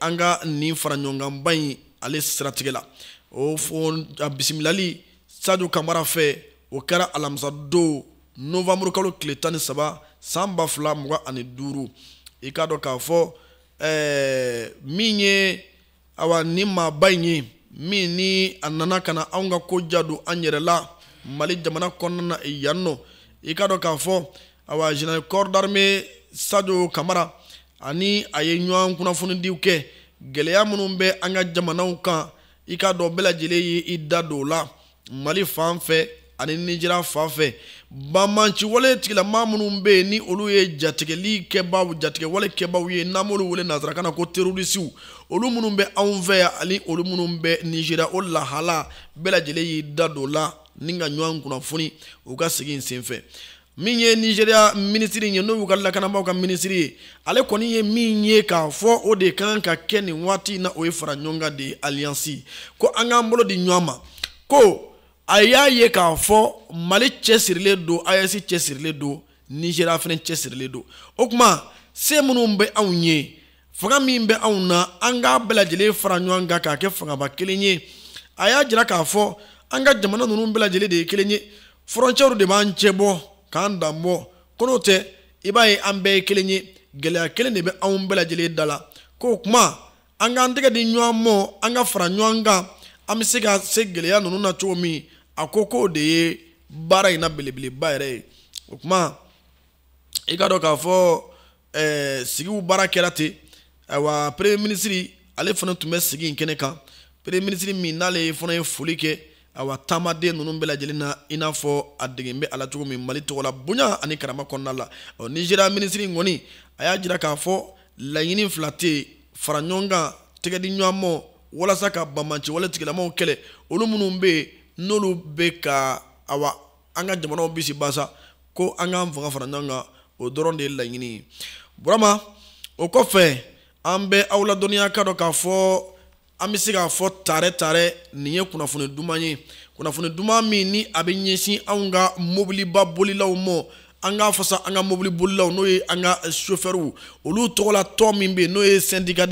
an ka nin fara ɲɔgɔnkanba in ale siratigɛ la, o fɔ a bisimilali Sadio Kamara fɛ, o kɛra alamisa don, novembre kalo tile 13, san 2025. I k'a dɔn k'a fɔ min ye awa nin maaba in ye, min ni a nana ka na anw ka ko ja don an yɛrɛ la Mali jamana kɔnɔna na yan nɔ. I k'a dɔn k'a fɔ awa général corps d'armée Sadio Kamara ani a ye ɲɔgɔn kunnafonidiw kɛ gɛlɛya minnu bɛ an ka jamanaw kan. I k'a dɔn, bɛɛ lajɛlen ye i da don o la, Mali fan fɛ ani Nizeriya fan fɛ. Banbanciwale tigilama minnu bɛ yen, ni olu ye jatigɛli kɛbaaw, jatigɛwale kɛbaaw ye, n'an b'olu wele nanzarakan na ko terroristew, olu minnu bɛ anw fɛ yan ani olu minnu bɛ Nizeriya, o lahala bɛɛ lajɛlen y'i da don o la ni ka ɲɔgɔn kunnafoni u ka sigi in senfɛ. Min ye Nizeriya minisiri ye, n'o y'u ka lakanabaaw ka minisiri ye, ale kɔni ye min ye k'a fɔ o de kan ka kɛ nin waati in na, o ye fara ɲɔgɔn kan de ye, alliance ko an k'an bolo di ɲɔgɔn ma. Ko a y'a ye k'a fɔ Mali cɛsirilen don, AES cɛsirilen don, Nizeriya fana cɛsirilen don. O tuma, se minnu bɛ anw ye, fanga min bɛ anw na, an k'a bɛɛ lajɛlen fara ɲɔgɔn kan k'a kɛ fangaba kelen ye. A y'a jira k'a fɔ an ka jamana ninnu bɛɛ lajɛlen de ye kelen ye, frontière de b'an cɛ bɔ k'an dan bɔ, ko n'o tɛ, i b'a ye an bɛɛ ye kelen ye, gɛlɛya kelen de bɛ anw bɛɛ lajɛlen da la. K'o kuma, an k'an tɛgɛ di ɲɔgɔn ma, an ka fara ɲɔgɔn kan, an bɛ se ka se gɛlɛya ninnu na cogo min. A ko k'o de ye baara in na belebeleba yɛrɛ ye. O kuma, i k'a dɔn k'a fɔ sigiw baara kɛra ten. Ayiwa, premier ministre ale fana tun bɛ sigi in kɛnɛ kan, premier ministre min n'ale fana ye foli kɛ awa taamaden ninnu bɛɛ lajɛlen na, i n'a fɔ a dege bɛ a la cogo min Mali tɔgɔ la, bonya ani karama kɔnɔna la. Ɔ, Nizeriya minisiri in kɔni, a y'a jira k'a fɔ laɲini fila tɛ yen: fara ɲɔgɔn kan, tɛgɛ di ɲɔgɔn ma, walasa ka banbanci wale tigilamaw kɛlɛ, olu minnu bɛ yen n'olu bɛ ka awa an ka jamanaw bisi basa, ko an k'an fanga fara ɲɔgɔn kan. O dɔrɔn de ye laɲini ye, Burama. O kɔfɛ, an bɛ aw ladɔnniya ka dɔn k'a fɔ an bɛ se k'a fɔ tare tare, nin ye kunnafoni duman ye, kunnafoni duman min ni a bɛ ɲɛsin anw ka mobiliba bolilaw ma. An k'a fɔ sa, an ka mobili bolilaw, n'o ye an ka chauffeurs, olu tɔgɔla tɔn min bɛ yen, n'o ye syndicat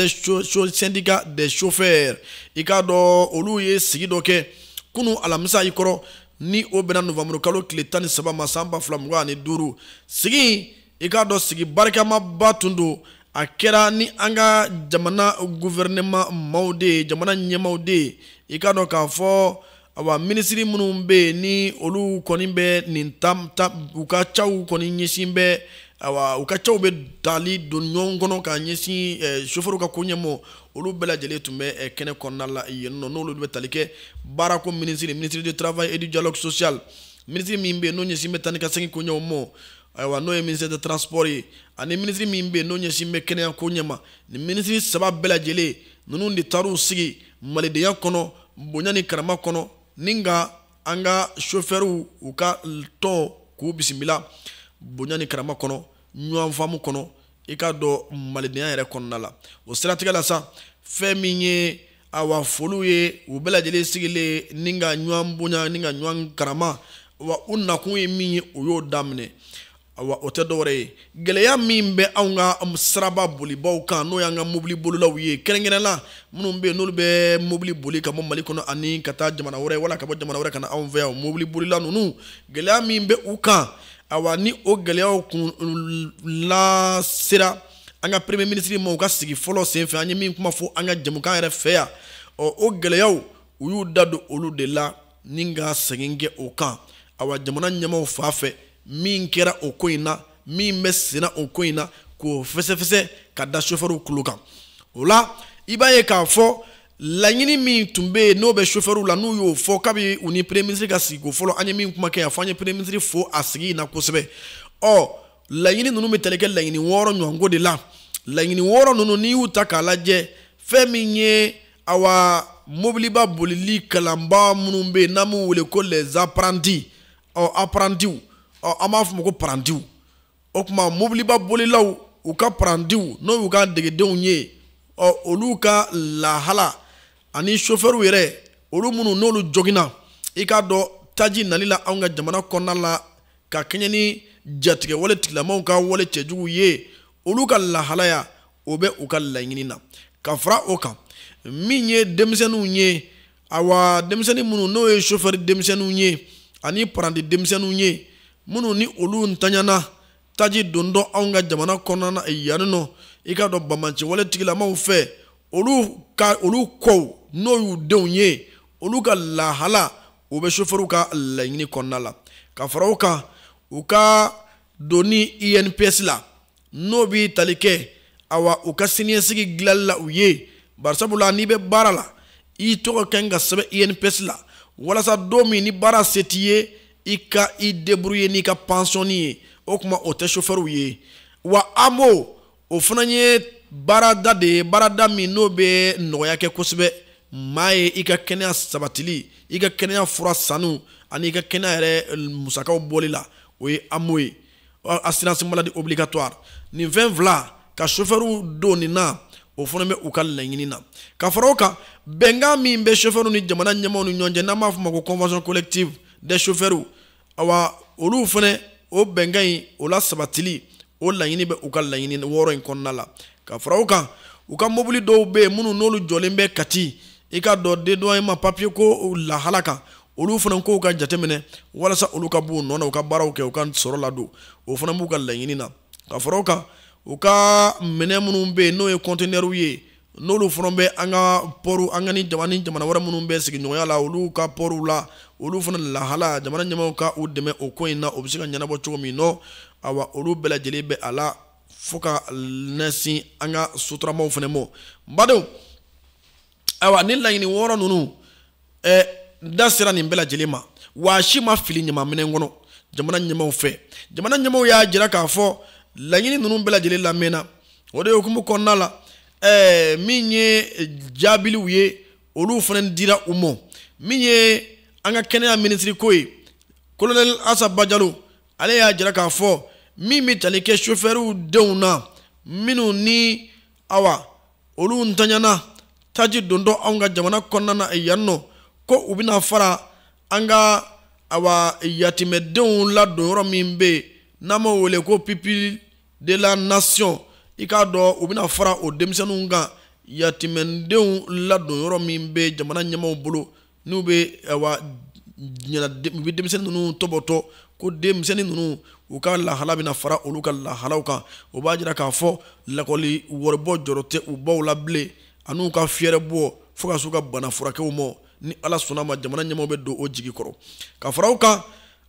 des chauffeurs, i k'a dɔn, olu ye sigi dɔ kɛ kunun alamisa i kɔrɔ, ni o bɛnna novembre kalo tile 13 ma, san 2025. Sigi, i k'a dɔn, sigi barikamaba tun don. A kɛra ni an ka jamana gouvernement maaw de ye, jamana ɲɛmaaw de ye. I k'a dɔn k'a fɔ awa minisiri minnu bɛ yen, ni olu kɔni bɛ nin ta ta, u ka caw kɔni ɲɛsin bɛ, awa u ka caw bɛ tali don ɲɔgɔn kɔnɔ ka ɲɛsin chauffeur ka koɲɛ ma, olu bɛɛ lajɛlen tun bɛ kɛnɛ kɔnɔna la yen nɔ, n'olu bɛ tali kɛ baarako minisiri, ministre du Travail et du Dialogue social, minisiri min bɛ yen n'o ɲɛsin bɛ taa ni ka segin koɲɛw ma, ayiwa n'o ye ministère de Transport ye, ani minisiri min bɛ yen n'o ɲɛsin bɛ kɛnɛya ko ɲɛ ma. Nin minisiri saba bɛɛ lajɛlen ninnu de taar'u sigi malidenya kɔnɔ, bonya ni karama kɔnɔ, ni ka an ka chauffeurs u ka tɔn k'u bisimila bonya ni karama kɔnɔ, ɲɔgɔn faamu kɔnɔ, i k'a dɔn, malidenya yɛrɛ kɔnɔna la. O siratigɛ la sa, fɛn min ye awa foliw ye, u bɛɛ lajɛlen sigilen ni ka ɲɔgɔn bonya ni ka ɲɔgɔn karama wa, u nakun ye min ye, u y'o daminɛ. Awa, o tɛ dɔwɛrɛ ye, gɛlɛya min bɛ anw ka siraba bolibaw kan, n'o y'an ka mobili bolilaw ye, kɛrɛnkɛrɛnla minnu bɛ yen n'olu bɛ mobili boli ka bɔ Mali kɔnɔ ani ka taa jamana wɛrɛ, wala ka bɔ jamana wɛrɛ ka na anw fɛ yan, mobili bolila ninnu, gɛlɛya min bɛ u kan. Awa ni o gɛlɛyaw kun la sera an ka premier ministre ma u ka sigi fɔlɔ senfɛ, an ye min kuma fɔ an ka jɛmukan yɛrɛ fɛ yan, ɔ o gɛlɛyaw u y'u da don olu de la ni ka segin kɛ o kan. Awa jamana ɲɛmaaw fan fɛ, min kɛra o ko in na, min bɛ senna o ko in na, k'o fɛsɛfɛsɛ ka da sofɛriw tulo kan. O la i b'a ye k'a fɔ laɲini min tun bɛ yen n'o bɛ sofɛriw la, n'u y'o fɔ kabi u ni premier ministre ka sigiko fɔlɔ, an ye min kuma kɛ yan fɔ, an ye premier ministre fo a sigi in na kosɛbɛ. Ɔ laɲini ninnu bɛ tali kɛ laɲini 6 ɲɔgɔnko de la. Laɲini 6 ninnu, n'i y'u ta k'a lajɛ, fɛn min ye awa mobiliba bolili kalanba minnu bɛ yen n'an b'u wele ko les apprentis, ɔ apprentis, ɔ an b'a fɔ ma ko parantiw. O tuma mobiliba bolilaw u ka parantiw, n'o y'u ka degedenw ye, ɔ olu ka lahala ani sofɛriw yɛrɛ, olu minnu n'olu joginna, i k'a dɔn taji nali la anw ka jamana kɔnɔna la ka kɛɲɛ ni jatigɛ wale tigilamaw ka wale cɛjugu ye, olu ka lahalaya o bɛ u ka laɲini na. Ka fara o kan, min ye denmisɛnninw ye, awa denmisɛnnin minnu n'o ye sofɛri denmisɛnninw ye ani paranti denmisɛnninw ye, minnu ni olu ntanyana taji dondɔ anw ka jamana kɔnɔna na yan nɔ, i k'a dɔn banbaanci wale tigilamaw fɛ, olu ka olu kɔw n'o y'u denw ye, olu ka lahala o bɛ sofɛriw ka laɲini kɔnɔna la. Ka fara o kan, u ka donni INPS la, n'o bɛ tali kɛ awa u ka siniɲɛsigi dilanli la u ye, barisabula n'i bɛ baara la, i tɔgɔ ka ɲi ka sɛbɛn INPS la, walasa don min ni baara se t'i ye, i ka i débrouiller n'i ka pension ye. O tuma o tɛ sofɛriw ye. Wa AMO o fana ye baarada de ye, baarada min n'o bɛ nɔgɔya kɛ kosɛbɛ maa ye i ka kɛnɛya sabatili, i ka kɛnɛya fura sanu ani i ka kɛnɛya yɛrɛ musakaw bɔli la, o ye AMO ye, assurance maladie obligatoire. Nin fɛn fila ka sofɛriw don nin na, o fana bɛ u ka laɲini na. Ka fara o kan, bɛnkan min bɛ sofɛriw ni jamana ɲɛmaaw ni ɲɔgɔn cɛ, n'an b'a fɔ o ma ko convention collective des chauffeurs, awa olu fana o bɛnkan in o la sabatili, o laɲini bɛ u ka laɲini 6 in kɔnɔna la. Ka fara o kan, u ka mobili dɔw bɛ yen minnu n'olu jɔlen bɛ Kati, i k'a dɔn dédouanement papier ko lahala kan, olu fana kow ka jateminɛ walasa olu ka b'u nɔ na, u ka baaraw kɛ, u ka sɔrɔ ladon, o fana b'u ka laɲini na. Ka fara o kan, u ka minɛn minnu bɛ yen n'o ye conteneurs ye, n'olu fana bɛ an ka pɔriw, an ka ni jamana wɛrɛ minnu bɛ sigiɲɔgɔnya la, olu ka pɔriw la, olu fana lahala jamana ɲɛmaaw ka u dɛmɛ o ko in na, o bɛ se ka ɲɛnabɔ cogo min nɔ, awa olu bɛɛ lajɛlen bɛ a la fo ka ɲɛsin an ka sotaramaw fana ma. N badenw, ayiwa ni laɲini 6 ninnu da sera nin bɛɛ lajɛlen ma, wa a si ma fili ɲamanminɛn kɔnɔ jamana ɲɛmaaw fɛ. Jamana ɲɛmaaw y'a jira k'a fɔ laɲini ninnu bɛɛ lajɛlen lamɛnna. O de hukumu kɔnɔna la, min ye jaabiliw ye, olu fana dira u ma. Min ye an ka kɛnɛya minisiri ko ye, colonel Asa Bajalo, ale y'a jira k'a fɔ min bɛ tali kɛ sofɛriw denw na, minnu ni awa olu ntanyana taji dontɔ anw ka jamana kɔnɔna na yan nɔ, ko u bɛna fara an ka awa yatimɛdenw ladon yɔrɔ min bɛ yen n'an b'o wele ko pupille de la nation, i k'a dɔn u bɛna fara o denmisɛnninw kan, yatimɛdenw ladon yɔrɔ min bɛ jamana ɲɛmaaw bolo, n'u bɛ awa u bɛ denmisɛnnin ninnu tɔbɔtɔ, ko denmisɛnnin ninnu u ka lahala bɛna fara olu ka lahalaw kan. O b'a jira k'a fɔ lakɔli waribɔ jɔrɔ tɛ u baw la bilen, an'u ka fiyɛrɛ bɔ fo ka s'u ka bana furakɛw ma. Ni Ala sɔnna ma, jamana ɲɛmaaw bɛ don o jigi kɔrɔ. Ka fara o kan,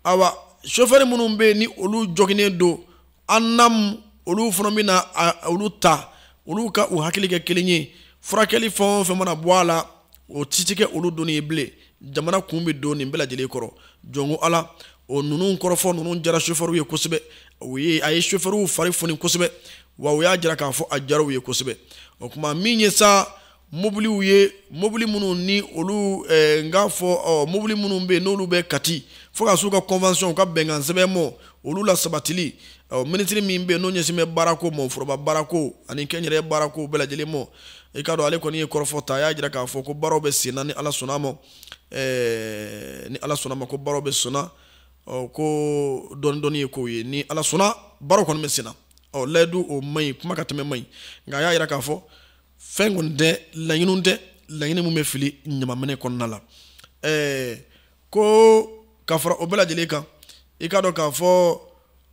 awa sofɛri minnu bɛ yen ni olu jɔginnen don ANAM, olu fana bɛna olu ta, olu ka u hakili kɛ kelen ye, furakɛli fɛn o fɛn mana bɔ a la, o ti kɛ olu donni ye bilen. Jamana kun bɛ don nin bɛɛ lajɛlen kɔrɔ. Jɔnko Ala, o ninnu kɔrɔfɔ ninnu diyara sofɛriw ye kosɛbɛ. O ye a ye sofɛriw fari foni kosɛbɛ, wa u y'a jira k'a fɔ a diyara u ye kosɛbɛ. O tuma min ye sa mobiliw ye, mobili minnu ni olu n k'a fɔ mobili minnu bɛ yen n'olu bɛ Kati fo ka s'u ka convention, u ka bɛnkan sɛbɛn mɔ, olu la sabatili, minisiri min bɛ yen n'o ɲɛsin bɛ baarako ma, foroba baarako ani kɛnyɛrɛye baarako bɛɛ lajɛlen mɔ, i k'a dɔn ale kɔni ye kɔrɔfɔ ta, a y'a jira k'a fɔ ko baaraw bɛ sen na ni Ala sɔnna a ma, ni Ala sɔnna ma ko baaraw bɛ sen na, ko dɔɔni dɔɔni ye kow ye, ni Ala sɔnna baaraw kɔni bɛ sen na. Layidu o man ɲi, kuma ka tɛmɛ man ɲi, nka a y'a jira k'a fɔ fɛn kɔni tɛ, laɲiniw tɛ, laɲini min bɛ fili ɲamanminɛ kɔnɔna la. Ko ka fara o bɛɛ lajɛlen kan, i k'a dɔn k'a fɔ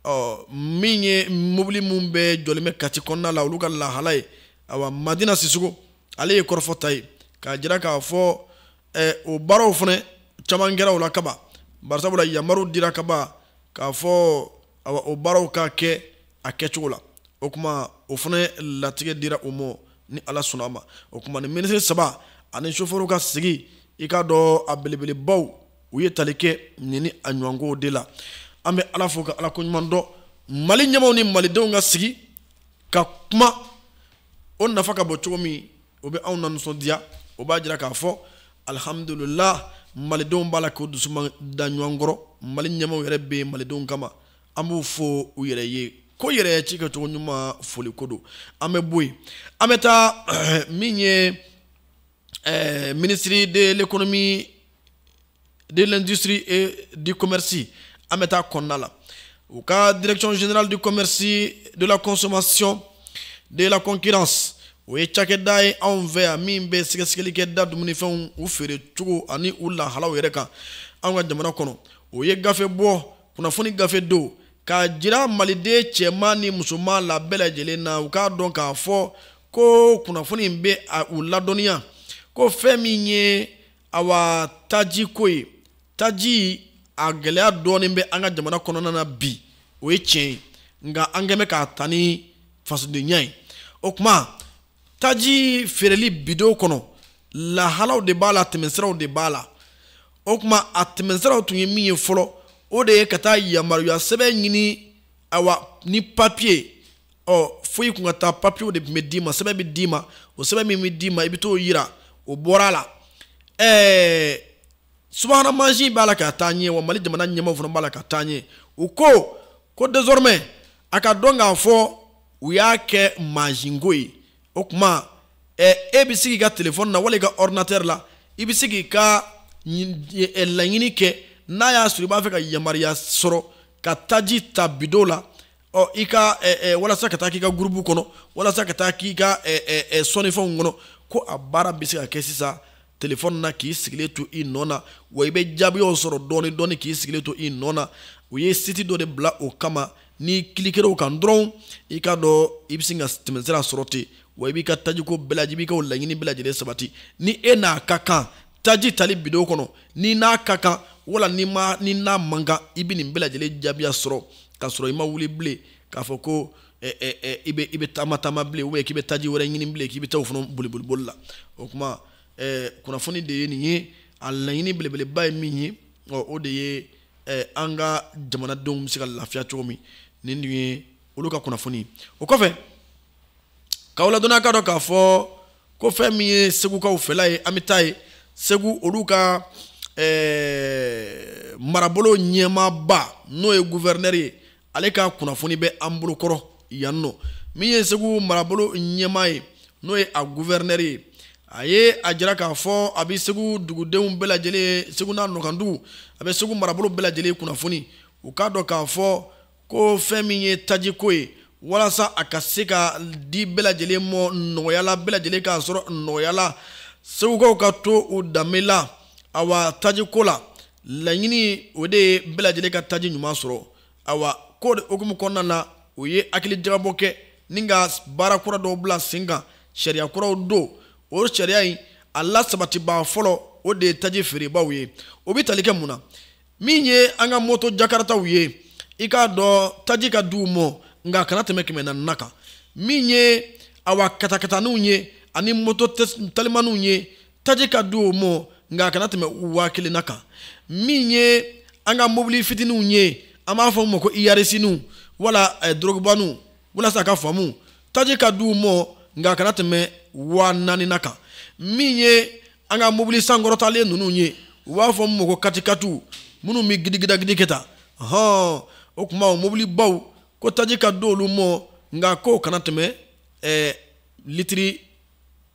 Ɔ min ye mobili min bɛ jɔlen bɛ Kati kɔnɔna la, olu ka lahala ye, awa Madina Sisoko ale ye kɔrɔfɔ ta ye k'a jira k'a fɔ o baaraw fana caman kɛra o la kaban, barisabula yamaru dira kaban k'a fɔ awa o baaraw ka kɛ a kɛcogo la. O kuma o fana latigɛ dira o ma ni Ala sɔnna a ma. O kuma ni minisiri 3 ani sofɛriw ka sigi, i k'a dɔn a belebelebaw u ye tali kɛ nin ni a ɲɔgɔnkow de la. An bɛ Ala fo ka Ala ko ɲuman dɔn. Mali ɲɛmaaw ni malidenw ka sigi ka kuma, o nafa ka bon cogo min, o bɛ anw na nisɔndiya. O b'a jira k'a fɔ alihamudulila malidenw b'a la k'u dusu da ɲɔgɔn kɔrɔ. Mali ɲɛmaaw yɛrɛ bɛ yen malidenw kama, an b'u fo u yɛrɛ ye ko yɛrɛ ye ci kɛcogo ɲuman foli ko don. An bɛ bɔ yen, an bɛ taa min ye ministre de l'économie, de l'industrie et du commerce, an bɛ taa kɔnɔna la. U ka direction générale du commerce, de la consommation, de la concurrence, o ye cakɛda ye anw fɛ yan min bɛ sɛgɛsɛgɛli kɛ da dumunifɛnw u feere cogo ani u lahalaw yɛrɛ kan anw ka jamana kɔnɔ. O ye gafe bɔ, kunnafoni gafe don k'a jira maliden cɛman ni musoman la bɛɛ lajɛlen na, u k'a dɔn k'a fɔ ko kunnafoni in bɛ u ladɔnniya ko fɛn min ye awa taji ko ye. Taji a gɛlɛya dɔɔnin bɛ an ka jamana kɔnɔna na bi, o ye tiɲɛ ye, nka an kɛn bɛ k'a ta ni fasodenya ye. O tuma taji feereli bidon kɔnɔ, lahalaw de b'a la, tɛmɛsiraw de b'a la. O tuma a tɛmɛsiraw tun ye min ye fɔlɔ, o de ye ka taa yamaruya sɛbɛn ɲini, awa ni papiye. Ɔ foyi kun ka taa papiyew de tun bɛ d'i ma, sɛbɛn bɛ d'i ma, o sɛbɛn min bɛ d'i ma i bɛ t'o yira, o bɔra a la. Subahana mansin b'a la ka taa ɲɛ, wa Mali jamana ɲɛmaaw fana b'a la ka taa ɲɛ. U ko ko désormais a ka dɔn k'a fɔ u y'a kɛ mansinko ye. O tuma e bɛ se k'i ka téléphone na wala i ka ordinateur la, i bɛ se k'i ka laɲini kɛ n'a y'a sɔrɔ i b'a fɛ ka yamaruya sɔrɔ ka taji ta bidon la, ɔ i ka walasa ka taa k'i ka groupe kɔnɔ, walasa ka taa k'i ka sɔnnifɛnw kɔnɔ, ko a baara bɛ se ka kɛ sisan téléphone na k'i sigilen to i nɔ na, wa i bɛ jaabiyaw sɔrɔ dɔɔni dɔɔni k'i sigilen to i nɔ na. U ye site dɔ de bila o kama, n'i cliquer o kan dɔrɔn i k'a dɔn i bɛ se ka tɛmɛsira sɔrɔ ten, wa i b'i ka tajiko bɛɛ lajɛlen, i b'i ka laɲini bɛɛ lajɛlen sabati. Ni e n'a ka kan taji tali bidon kɔnɔ, ni n'a ka kan wala ni ma ni n'a man kan, i bɛ nin bɛɛ lajɛlen jaabiya sɔrɔ k'a sɔrɔ i ma wuli bilen k'a fɔ ko i bɛ taama taama bilen, ou bien k'i bɛ taji wɛrɛ ɲini bilen, k'i bɛ taa o fana boli boli boli la. O tuma kunnafoni de ye nin ye. A laɲini belebeleba ye min ye, ɔ o de ye an ka jamanadenw bɛ se ka lafiya cogo min. Nin dun ye olu ka kunnafoni. O kɔfɛ k'aw ladɔnniya k'a dɔn k'a fɔ ko fɛn min ye Segukaw fɛla ye, an bɛ taa ye Segu olu ka marabolo ɲɛmaaba n'o ye gouverneur ye, ale ka kunnafoni bɛ an bolo kɔrɔ yan nɔ. Min ye Segu marabolo ɲɛmaa ye n'o ye a gouverneur ye, a ye a jira k'a fɔ a bɛ Segu dugudenw bɛɛ lajɛlen, Segu n'a nɔkandugu, a bɛ Segu marabolo bɛɛ lajɛlen kunnafoni. U k'a dɔn k'a fɔ ko fɛn min ye tajiko ye, walasa a ka se ka di bɛɛ lajɛlen ma nɔgɔya la, bɛɛ lajɛlen k'a sɔrɔ nɔgɔya la, Segukaw ka to u danbe la. Awa tajiko la laɲini o de ye bɛɛ lajɛlen ka taji ɲuman sɔrɔ. Awa ko de hukumu kɔnɔna na, u ye hakili jagabɔ kɛ ni ka baara kura dɔw bila sen kan, sariya kuraw don. O sariya in a lasabatibaa fɔlɔ o de ye taji feerebaw ye. O bɛ tali kɛ mun na? Min ye an ka moto jakarataw ye, i k'a dɔn taji ka di u ma, nka a kana tɛmɛ 400 kan. Min ye awa katakataninw ye ani moto talimaniw ye, taji ka di u ma, nka a kana tɛmɛ 1000 kan. Min ye an ka mobili fitininw ye, an b'a fɔ o ma ko iyarisiniw wala dorogobaniw, walasa a ka faamu, taji ka di u ma, nka a kana tɛmɛ 4000 kan. Min ye an ka mobili sankɔrɔtalen ninnu ye, u b'a fɔ min ma ko katikatiw, minnu bɛ gidigidagidi kɛ tan, hɔn, o tuma o mobilibaw ko taji ka di olu ma, nka k'o kana tɛmɛ litiri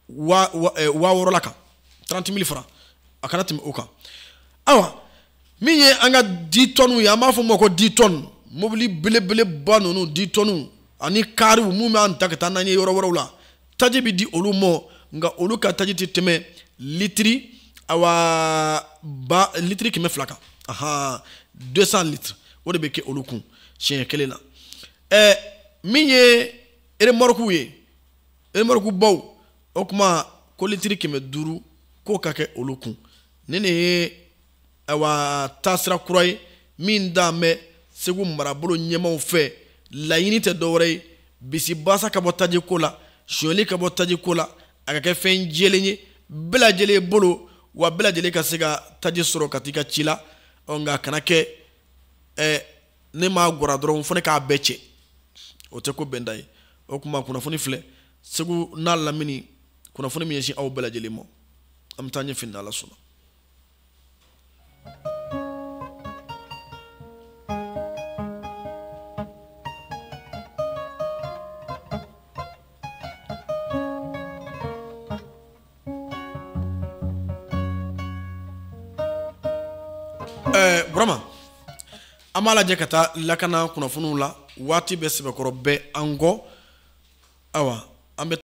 6000 la kan, 30 000 francs, a kana tɛmɛ o kan. Ayiwa min ye an ka 10 tonnes ye, an b'a fɔ o ma ko 10 tonnes, mobili belebeleba ninnu 10 tonnes ani kariw minnu b'an ta ka taa n'an ye yɔrɔ wɛrɛw la, taji bɛ di olu ma, nka olu ka taji tɛ tɛmɛ litiri awa ba litiri 200 kan, ahan, 200 litres, o de bɛ kɛ olu kun. Siɲɛ kelen na, min ye eremɔriku ye, eremɔriku baw, o tuma ko litiri 500 k'o ka kɛ olu kun. Nin de ye ayiwa taasira kura ye min dan bɛ Segu marabolo ɲɛmaaw fɛ. Laɲini tɛ dɔwɛrɛ ye, bisibasa ka bɔ tajiko la, sonyali ka bɔ tajiko la, a ka kɛ fɛn jɛlen ye bɛɛ lajɛlen bolo, wa bɛɛ lajɛlen ka se ka taji sɔrɔ ka t'i ka ci la. Ɔ nka a kana kɛ ne m'a gɔra dɔrɔn fo ne k'a bɛɛ cɛ, o tɛ ko bɛnta ye. O tuma kunnafoni filɛ Segu n'a lamini, kunnafoni min ɲɛsin aw bɛɛ lajɛlen ma. An bɛ taa ɲɛfɛ ni Ala sɔnna. Burama, an b'a lajɛ ka taa lakana kunnafoniw la. Waati bɛ sɛbɛkɔrɔ bɛɛ an kɔ. Ayiwa, an bɛ